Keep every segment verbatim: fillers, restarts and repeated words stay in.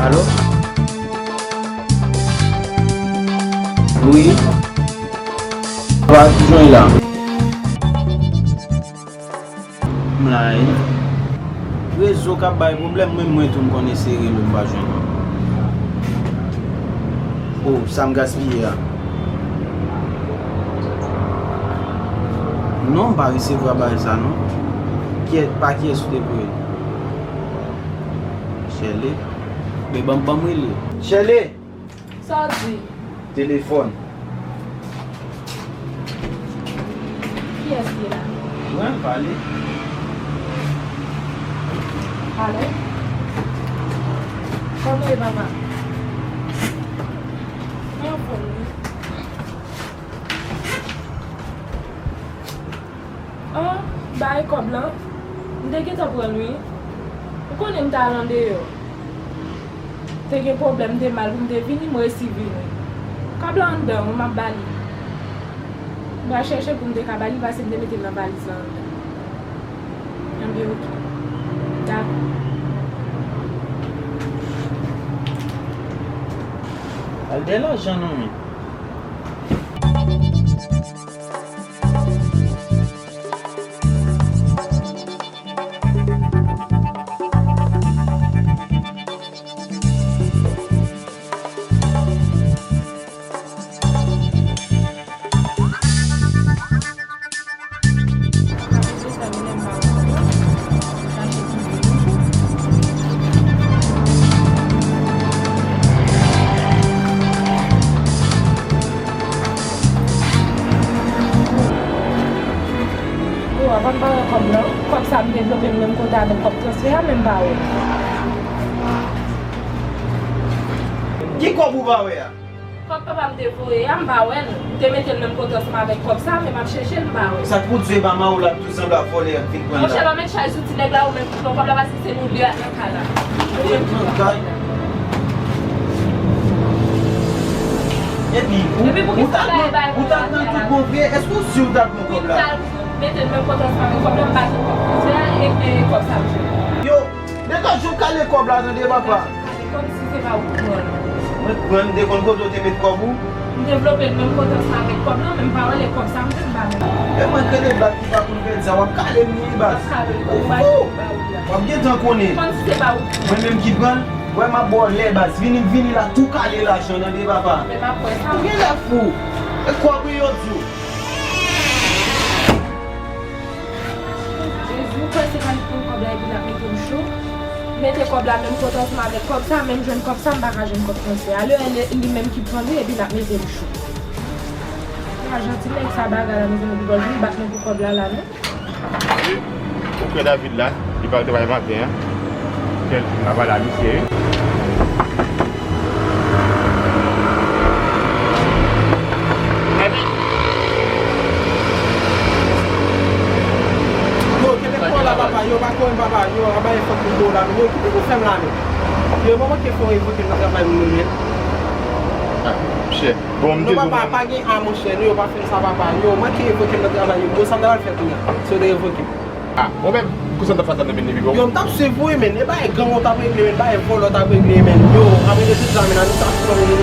Alo? Wi. Papa, ki jan w ye la? M la wi. Rezo k ap bay pwoblèm, mwen, mwen tou m konnen se rele m pa jwenn ou. Oh, sa m gaspiye a. Non, m pa resevwa bagay sa non. Kiyès, pa kiyès ou te voye l? Shirley. Men ban m, ban m rele. Shirley! Sa w di? Telefòn. Kiyès li la? Mwen pale. Alo? Kòman w ye, papa? Mwen anfòm wi. An, bay kòb lan. M te gentan pran l wi. Ou konnen m t al andeyò. Te gen pwoblèm, m te mal pou m te vini, m resi vini. Kòb lan anndan wi, m ap ba li. M pral chèche pou m te ka ba li, paske m te mete l nan valiz lan anndan. Anben, oke. Dakò. Al dèyè lajan non, men. Yo, avan m pa wè kòb lan, kòb sa m devlope m menm kote avèk kòb transfè a, men m pa wè. Ki kòb ou pa wè a? Kòb papa m te voye a, m pa wè l. M te mete l menm kote ansanm avèk kòb sa, men m ap chèche l, m pa wè l. Sa k pou di w e pa Mawo l ap tou sanble ap vòlè, ap vin pran la? Monchè, pa met chay sou ti nèg la, ou menm ki pran kòb la, paske se nou de a nan kay la. Ou menm ki pran kòb la. Epi, ou, ou ta pran, ou ta pran tout bon vre, èske w si w ta pran kòb la? Mete l menm kote ansanm avèk kòb la, m pa gen kòb transfè a, e, e kòb sa m jwenn. Yo, degaje w kale kòb la, tande papa. Kòmsi se pa ou ki pran l. Mwen pran l, m te konn kote w te met kòb ou? M devlope l menm kote ansanm avèk kòb lan, men m pa wè l, e kòb sa m jwenn m pa wè l. E mwen k rele blag ki pa konn fè dja, w ap kale m wi baz. M ap kale l pou ou, ou fou. W ap gentan konnen. Kòmsi se pa ou ki pran l. Mwen menm ki pran l, wè m ap ba w lè baz. Vini, vini la, tou kale lajan nan de papa. Men m ap wè sa. Ou genlè fou. E kòb wi yo di w. Jezi, ou kwè se pa li k pran kòb la epi l ap mete m cho? Mete kòb la menm kote ansanm avèk kòb sa, men m jwenn kòb sa, m pa ka jwenn kòb transfè a. Lè li menm ki pran li epi l ap mete m cho. Lajan ti nèg sa bagay la, mezanmi, li pa vin bat mwen pou kòb la la non. Ou kwè David la, li pa travay maten an? Kèl moun la pale a misye wi. Yo, kenbe kò w la papa, yo pa kò m papa, yo, aba e fòk m do la, yo, ki pou fè m la menm? Yo, mwen manke fè w revoke m nan travay m menm. Ah, monchè. Bon, m te... Non, papa, pa gen a, monchè, non, yo pa fè m sa, papa. Yo, manke revoke m nan travay yo. Bon, sa m ta pral fè kounye a? Si yo te revoke m. Ah, bon, men, pou sa m ta fè sa nan men li, bon. Yo, m t ap swiv ou, wi, men, e bagay gang ou t ap regle, men, bagay vòlò t ap regle, men. Yo, ap regle tout sa, men, nou sa fè, men.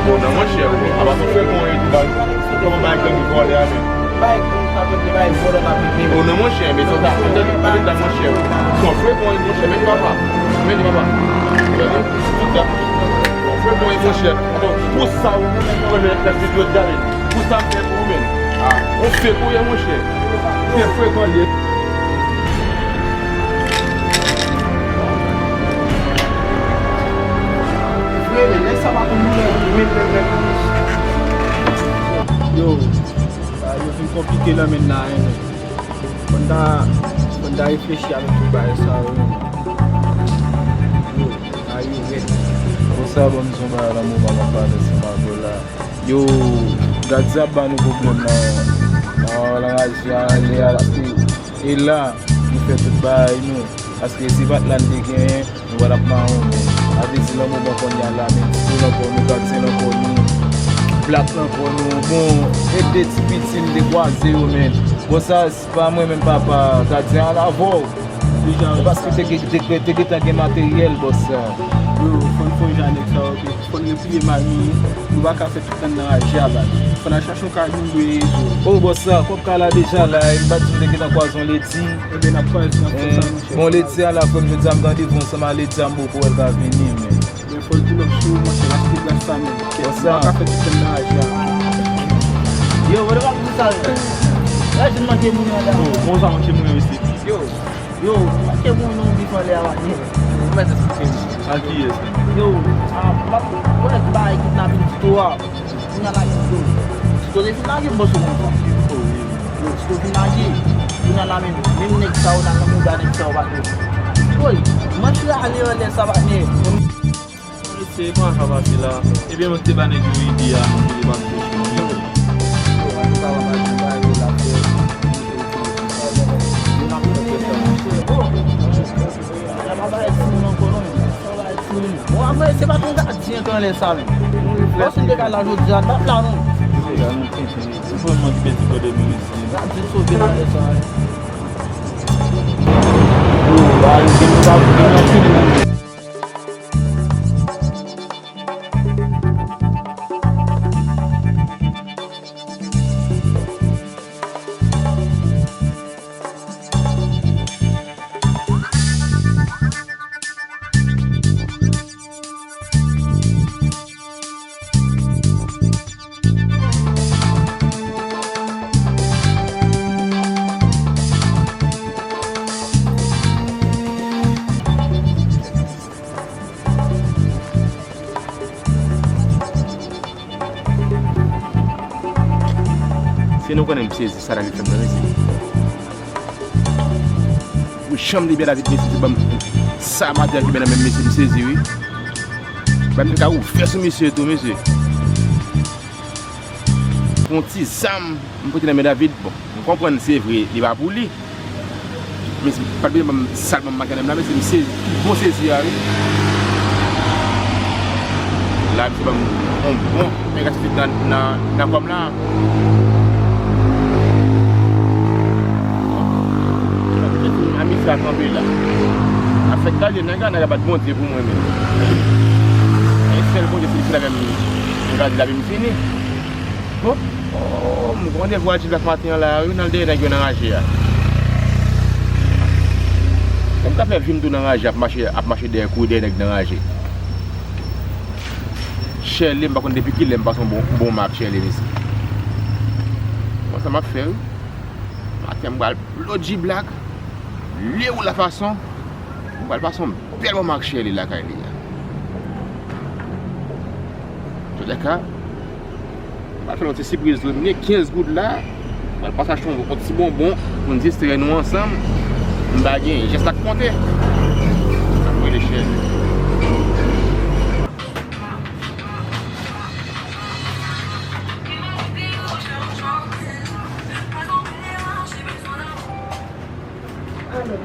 Bon, non, monchè, bon, apa tou fè bon, e, tou bagay, kòman bagay gang vòlè a, men? Bagay gang t ap regle, bagay vòlò t ap regle, men. Oh, non, monchè, men, sa ta, sa ta, monchè. Son fre bon, monchè, men, papa. Men, papa. Gade, tout sa. Bon, fre bon, monchè. Bon, pou sa ou, ou renmen fè videyo, gade. Pou sa m fè pou ou menm. Ah, ou fek ou ye, monchè. Ou fek frekan ye. Vre, men nèg sa pa konn mouri, menm, menm, menm. Konplike nan men n la, hein, men. Fò n ta, fò n ta reflechi avèk tout bagay sa yo, men. Yo, bagay yo rèd. Konsa, ban m di w bagay, lanmou pa ka pale ansanm avè w la. Yo, gad sa ap ba nou pwoblèm nan, nan, nan raje a, anlè a, paske e la, nou fè tout bagay nou. Paske si pa t la n te genyen, nou pa t ap mawon, men. Sa vle di lanmou ban kounye a la, men, dispo nan kò nou, gadyen nan kò nou, plak nan kò nou. Bon, e de ti piti m te kwaze yo, men. Bon, sa, se pa mwen menm, papa, gadyen a la avè w. Deja, se paske te, te, te, te gentan gen materyèl, bòs sa. Yo, fò n fè jan nèg sa yo, fò n repliye mal nou, nou pa ka fè tout tan nan raje a, baz. Fò n al chache yon kay nou lwe, yo. O, bòs sa, kòb kay la deja la, e m pa t di m te gentan kwaze yon ledi. Ebyen, n ap kwaze, n ap fè sa, monchè. Bon, ledi a la, frè m, jodi a m gen randevou ansanm a ledi a, m poko wè l ka vini, men. Men fò l pull up sou ou, monchè, l achte glas sa menm. Kèt, nou pa ka fè tout tan nan raje a. Yo, mwen pa di sa, yo. Lè jèn manke moun nan la. Yo, konsa manke moun nan isi. Yo, yo, manke moun nan bif anlè a, patnè. Ou mèt esplike m. A kiyès? Yo, a, m ap wè bagay kidnapin Tito a. Kounye a la, yo, Tito te fin lage bòs ou konsa. Yo, Tito fin lage. Kounye a la, menm, menm nèg sa yo la nan mouda nèg sa yo, patnè. Woy, manti rale anlè sa, patnè. Se kòman sa pase la? Ebyen, mwen te ba nèg yo ide a, mwen te pa fè chanje. Yo, an tou ka, w ap al travay, w ap fè. Yo, n ap fè sa, monchè. Bon, la pa bay timoun ankò, non. Bon, apre, se pa t yon gadyen k anlè sa menm. Paske m te ka la jodi a, t ap la non. Gadyen sove nan lè sa. Si nou konnen m sezi, sa David fè m nan, mesye. Pou chanm li byen David, mesye, se ban m sa maten an ki byen nan men m, mesye, m sezi, wi. Ban m te ka ouvè sou mesye tou, mesye. Pou yon ti zam, m pote nan men David, bon, m konprann, se vre, li pa pou li. Men si pa t bezwen ban m sal ban m makanèm la, men se m sezi, tout bon sezi a, wi. La, misye ban m yon bon mega sifit nan, nan, nan kò m la. Misye a kanpe la. Afè gadyen nèg la, nèg la bat Bondye pou mwen menm. E sèl Bondye ki fè m, m gade lavi m fini. Bon, oh, m gen randevou a G-Black maten an la, wi, n al dèyè nèg yo nan raje a. Kòm ka fè vi m tou nan raje, ap mache, ap mache dèyè, kouri dèyè nèg nan raje. Chèle, m pa konn depi kilè m pase yon bon, bon ma ak Chèle, mesye. Bon, sa m ap fè, wi. Maten m pral blow G-Black, lye ou la fason, m pral pase yon bèl moman ak Chèle lakay li a. Antouka, m pral fè l yon ti sipriz tou. M gen kenz goud la, m pral pase achte yon, yon ti bonbon pou n distrè nou ansanm. M pa gen, jès la k konte. Ap rele Chèle. Alo.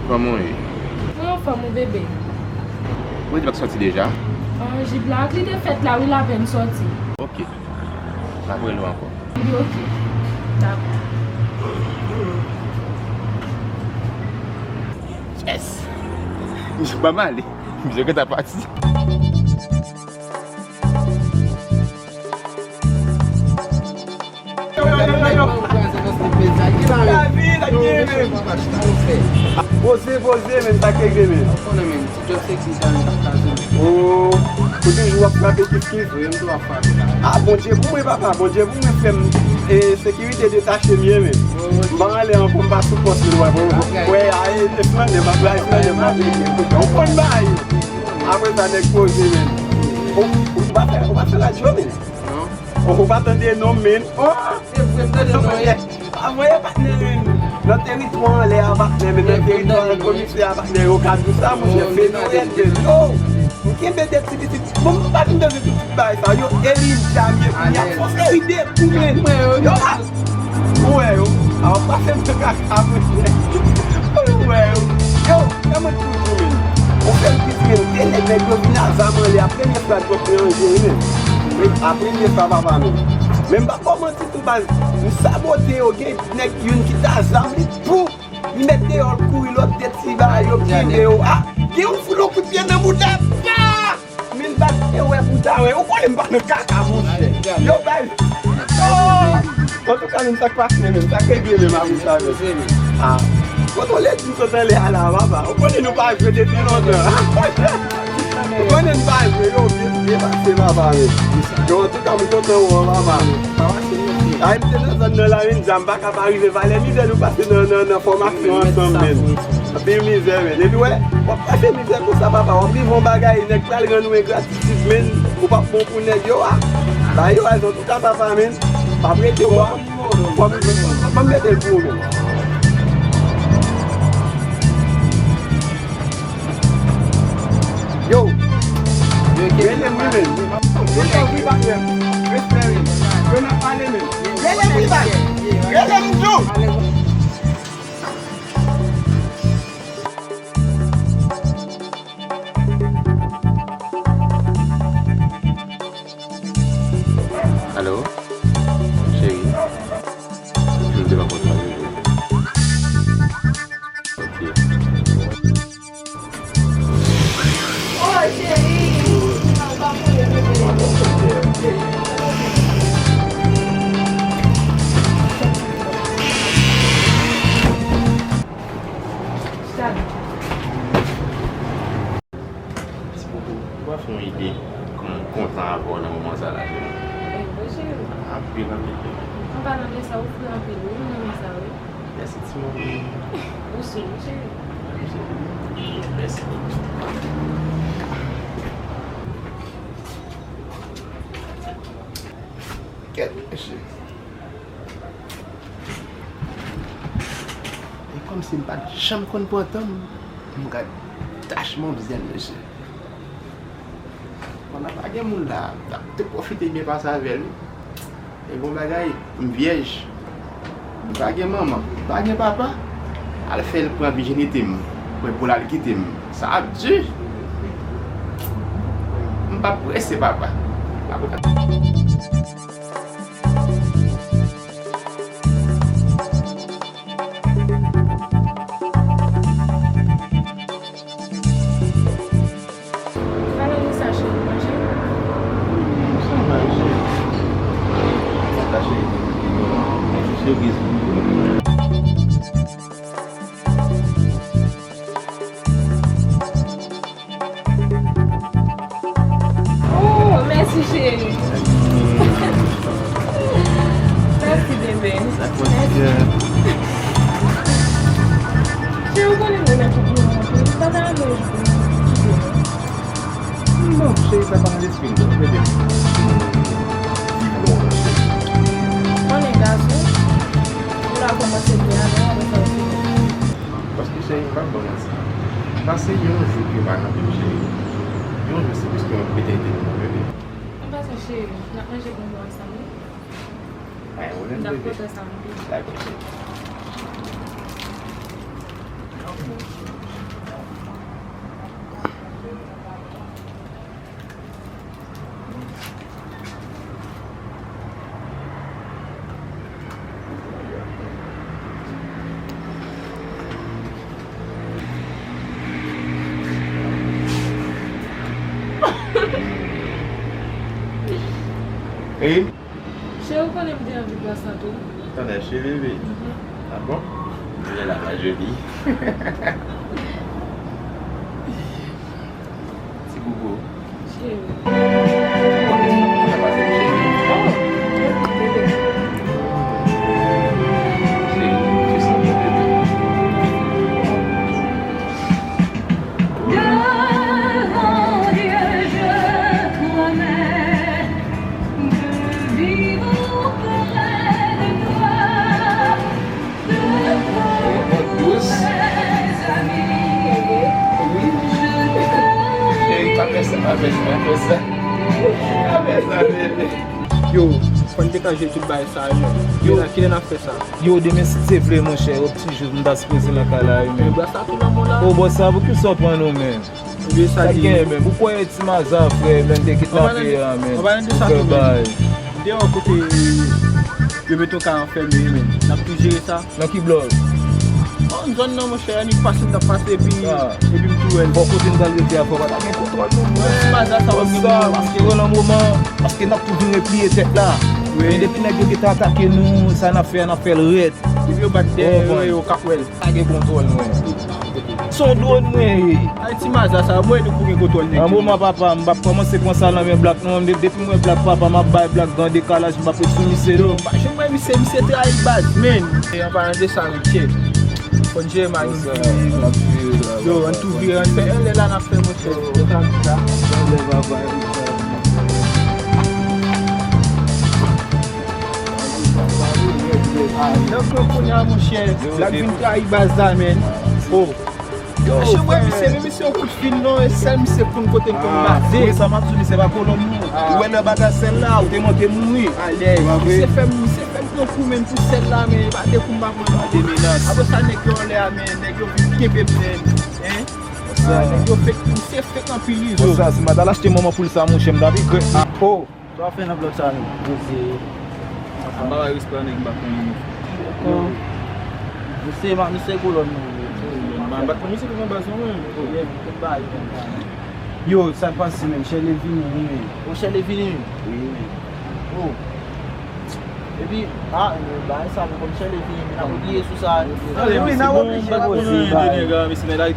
Kòman w ye? Mwen anfòm, ou bebe? Ou di pa k sòti deja? An, G-Black, li te fèt la, wi, l apèn sòti. Ok. M ap rele w ankò. Li ok. Dakò. Yes! Misye pa mal. Misye gentan pati. Poze, poze, men sa k regle, men. Oh, ou toujou ap frape kif kif. Ah, Bondye pou mwen, papa, Bondye pou mwen, frè m. E, sekirite detache m ye, men. M pa anlè ankò, m pa sou pòs, men, wè, wè, wè, a, e, e flannè, m ap bay flannè, m ap regle. Ou konn bagay yo. Apre sa, nèg poze, men. Ou, ou pa fè, ou pa fè radyo, men. Non. Ou pa tande non, men. Oh! Se vre, m tande non, wi. Pa vre, patnè, men. Nan teritwa anlè a, patnè, men nan teritwa komisè a, patnè, yo ka di sa, monchè, fenorèl de lo. M kenbe de ti pitit. Bon, m pa vin bezwen tout, tout bagay sa. Yo, Elija, m ye, y ap fè yon seri de kou, men. Yo, a, ou wè yo. A, w ap pase m nan kaka, monchè. Ou wè yo. Yo, kòman pou di, men. Ou fè m piti, men. Te nèg, nèg yo vin a zam anlè a, premye fwa twòp nan jwe, men. Men, a premye fwa, papa, men. Men m p ap ba w manti tou, baz. M sabote yo, gen nèg youn ki ta zam li, pou. Li met deyò, l kouri, lòt de ti bagay yo kenbe yo. A, gen yon foul yon kout pye nan bouda. Pa! Men baz, e wè bouda, wè. Ou konnen m pa nan kaka, monchè. Yo, baz. Oh! Antouka, menm sa k pase, menm sa k regle, menm apre sa, menm. A, kote w lè di m sot anlè a la, papa? Ou konnen nou pa jwe depi lontan. Ou konnen n pa jwe, yo, byen, byen pase, papa, menm. Yo, antouka, m kontan wè w, papa. Ay, m te nan zòn nan la, menm, dja m pa ka pa rive. Valè mizè nou pase nan, nan, nan fòmasyon ansanm, men. Anpil mizè, men. Epi, wè, w ap pase mizè konsa, papa. W ap rive yon bagay, nèg pral rann ou engratitid, men. Ou p ap bon pou nèg yo, a. Ba yo, a, antouka, papa, men. P ap rete, w ap, w ap, w ap mete l pou ou, men. Yo! Rele m wi, men. Yo, yo, wi, patnè. Respè, wi. Yo, n ap pale, men. Rele m wi, baz. Rele m tou. Alo? Cheri? M te pa konn sa, wi. Ok. Oh, cheri! Mèsi bokou. Ou pa fè yon ide kòman m kontan avè w nan moman sa la, cheri. Anpil, anpil, cheri. An palan de sa, ou fre anpil, wi, m renmen sa, wi. Mèsi, ti manmi. Ou sou, wi, cheri. Mèsi. Mèsi. Kèt, mesye. E kòmsi m pa t janm konn pran tan m, m gad tach manmzèl, mesye. Pandan pa gen moun la, m t ap te pwofite byen pase avè l, wi. E bon bagay, m vyèj. M pa gen manman, m pa gen papa. Al fè l pran vijinite m, pou l al kite m. Sa ap di. M p ap prese, papa. Pale nou sa, cheri, manje. Sa manje. Sa cheri, manje. Manje, cheri. Oh, mèsi, cheri. Mèsi, bebe. Sa kontinye. Cheri, ou konnen m renmen tout moun anpil. M pa ta renmen ou kite nou. Non, cheri, sa pa nan lespri m, non, bebe. Viv lontan, cheri. Konnen gason, ou la kòmanse byen avè w, apre sa ou fini. Paske cheri, m p ap ba w manti. Pase yon jou ke m pa nan vi m, cheri. Yon jou se plis ke yon etènite pou mwen, bebe. Anpase, cheri, n ap manje bonbon ansanm, wi. Pa gen pwoblèm, bebe. N ap kontan sa anpil. Dakò, cheri. Hey. Cheri, ou konnen m te anvi pran sa tou. Tande, cheri, bebe. Mhm. Ah bon? Jounen la pa joli. Ti bobo. Cheri. Kòman sa pase, cheri? Oh, bebe. Cheri, tu sens bon, bebe. Devant Dieu, je promets de Dous. Wi. Ey, pa fè sa, pa fè sa, pa fè sa. Pa fè sa, bebe. Yo, fò n degaje tout bagay sa yo. Yo, kilè n ap fè sa? Yo, demen si Dye vle, monchè, yon ti jou m ta sipoze nan kay la wi, men. Bra sa tou nan men w la. O, bò sa, poukisa w pran nou, men? Sa k genyen, men? Ou kwè ti maza, frè, men te kidnape a, men. Ou fè bay. Deyò kote yo mete w ka anfèmen, men. N ap tou jere sa. Nan ki blòk? Bon, zòn nan, monchè, annik pase m t ap pase, epi, epi m tou wè l. Bon, kote m pral rete a, fò pa ta gen kontwòl non, men. Ti maza sa w ap gen pou yo, paske yo nan moman, paske n ap tou vin repliye tèt la. Wi. Men depi nèg yo gentan atake nou, sa n ap fè a, n ap fè l rèd. Depi yo bat dèyè yo, yo ka wè l. Pa gen kontwòl, mwen. Se yon dwòn mwen ye. Ay, ti maza sa, mwen di pou gen kontwòl nèg yo. Nan moman papa, m p ap kòmanse pran sa nan men Black non. De-, depi m wè Black papa, m ap bay Black gran dekalaj, m p ap ret sou misye non. Yo, m pa janm wè misye, misye trayi baz, men. E an palan de sa, wi, tchè. Fò n jere mal nou. Yo, ann tou vire, ann fè, e lè la n ap fè, monchè. Yo, sa, sa. Lè papa, Donk, kounye a, monchè, Black vin trayi baz la, men. Oh. Yo, monchè, wè, misye, men misye yon kout fil, non, e sèl misye konn kote n konn baze. Wi, sa m ap di w, misye pa kolonn nou. Ou wè lè bagay sèl la, ou te manke mouri. Alèz. Misye fè m, misye fè m pran kou, men pou sèl la, men, e pa de kou m pa pran, non. Apre sa, nèg yo anlè a, men, nèg yo vin kenbe m, men, hein? Nèg yo fèk, misye fèk anpil izo. Bon, sa, si m pa t al achte manman poul sa, monchè, m t ap regrèt. Ah, oh. Sa w ap fè nan blòk sa menm? Yo se. An pa bay respè a nèg m pa konnen. Yo. Misye, ma, misye kolòn nou. M pa, m pa konn misye ki nan baz non, men. Yo, sa k pase menm? Chèle vini wi, men. O, Chèle vini? Wi, men. O. Epi, a, bagay sa, men kòm Chèle vini, n ap obliye sou sa. Wi, n ap oblije.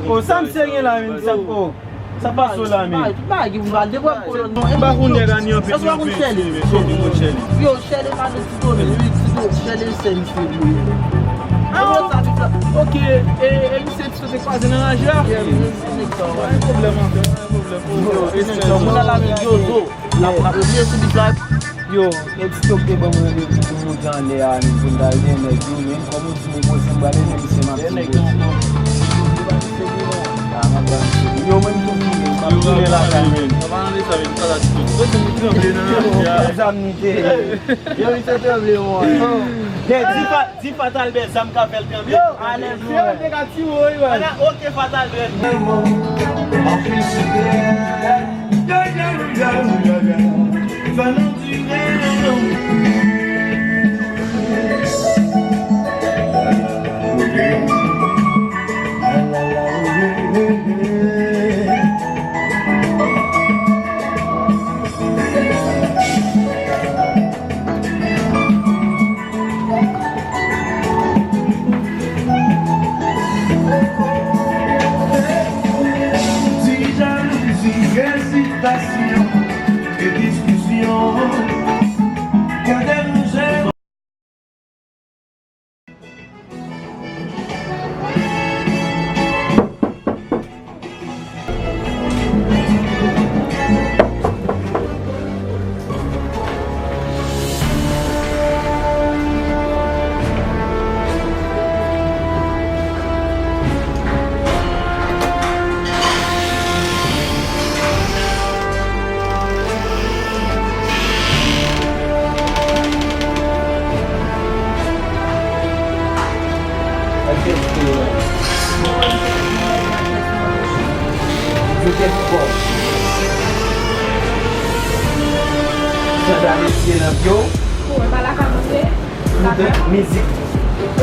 O, sa misye gen la menm, sa, o. Sa pase w la menm? Tout bagay ki pou mal, de bwa kolòn. M pa konn nèg a ni anpil, ni anpil. Yo, Chèle pa de Tito, men, wi, Tito, Chèle se misye vle. Ah, ok, e, e misye Tito te kwaze nan raje a? Pa gen pwoblèm anfè, pa gen pwoblèm. Yo, e nèg sa, moun la la, men, yo, zo. N ap, n ap repliye sou bif la. Yo, e Tito k te ban mwen randevou pou m monte anlè a, menm pou n t al gen nèg yo, menm kòm ou di m ou poze m pral ede misye, m ap di w poze. A, m ap ba misye. Yo, mwen m tou vini, m ap tounen lakay mwen. Sa pa nan leta, men, sa la Tito. Tito, se moun tranble nan lafya. Zam li te. Yo, misye tranble, mwen. Di Fa-, di Fatalbè zam ka fè l tranble. Alèz. Se yo te ka tire w, wi. Ala, oke, Fatalbè. Ti jalouzi, ezitasyon e diskisyon. Gade nou jere. Yo te fò. Sandra mesye nan pye w. Ou wè pa lakay mwen ye? Lakay mwen. Mizik.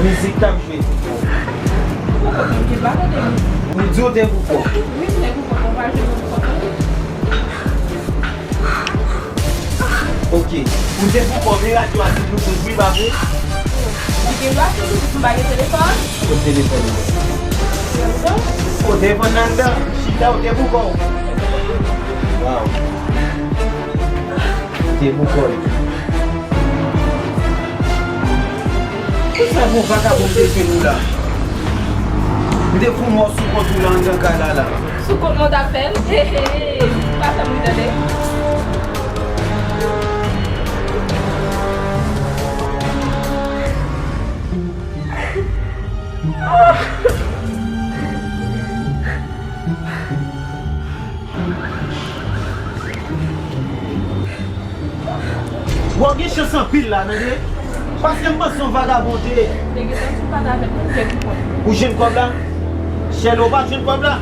Mizik t ap jwe. Ou konnen m te pa tande mizik. Ou di w te pou kò. Wi, m te pou kò, mwen pa jwe pou kò. Ok. Ou te pou kò, men radyo a sou Bluetooth, wi, pa vre? Li gen dwa sou Bluetooth, m pa gen telefòn. Kot telefòn ou? Telefòn? Ou telefòn nan anndan, chita, ou te pou kò. Waw. Ou te pou kò. Poukisa yon vakabon te jwenn ou la? M te fout mò sou kont ou la anndan kay la la. Sou kont mwen w t ap fè l? He, he, he, pa fè m ri tande. Bon, gen chans anpil la, tande. Paske m panse yon vagabon te. Te gentan sou pale avèk mwen, kèk pwen. Ou jwenn kòb la? Chèlè, ou pa jwenn kòb la?